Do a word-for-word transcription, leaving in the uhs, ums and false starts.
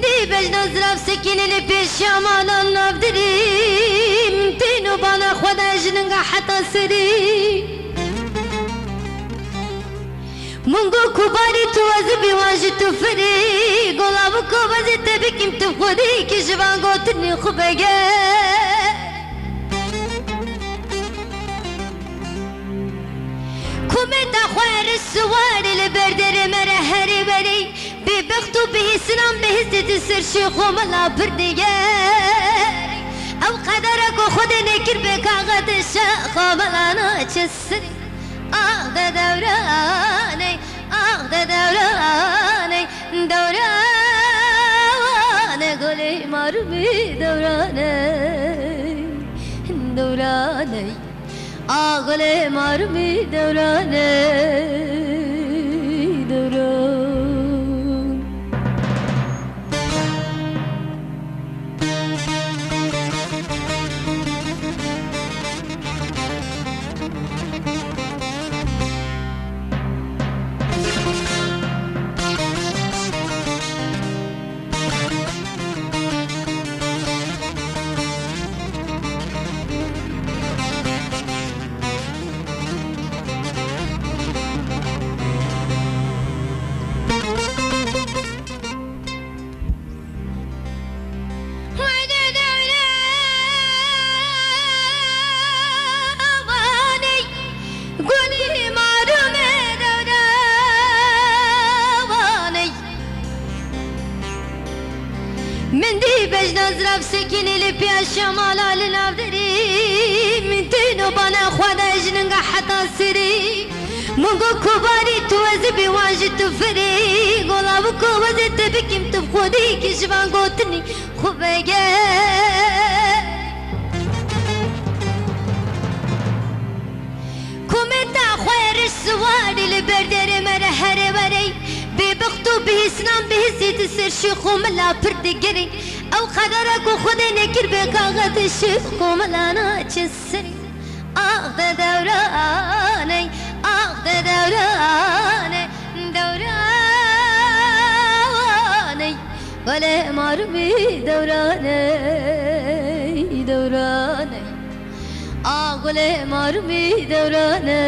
Dî bejna zirav sekînê li pêşiya malan navdirî, min tên û bana xwe de ji ninga heta serî. Min got ku barî tu ez bî wan ji tu firî, gola biko ez ê te bikîm tu xwedî ki ji van gotinî xwe veger. Kumeta xwe riş siwarî li ber derê me re herî werî. Bêbext û bihîsinan bihîstê di ser şêx û mela pir digerî. Ew qedera ku Xwedê nekir be kaxet şêx û melana çi sirî. Ax de dewranê, ax de dewranê, dewranê gulê marumî dewranê, dewranê. A gulê marmî dewranê, dewran. Gulî marûmê dewdewanê. Min dî bejna zirav sekînî li piya şemala li nav derî. Min tîno bana xwe de ji ninga heta sirî. Min got ku barî tu ez bî wan ji tu firî. Gola biko ez ê te bikîm tu xwedî ki ji van gotinî xwe vege. Kometa xwe riş siwarî li ber derê me re here werey. Bêbext û bihîsnan bihîsî di ser şêx û mila pir digirî. Ew qedera ku Xwedê nekir be kaxet şêx û milana çi sirî. Ax de dewraney, ax de dewraney, dewraney. Gulê marmî dewraney, dewraney. A gulê marmî dewranê.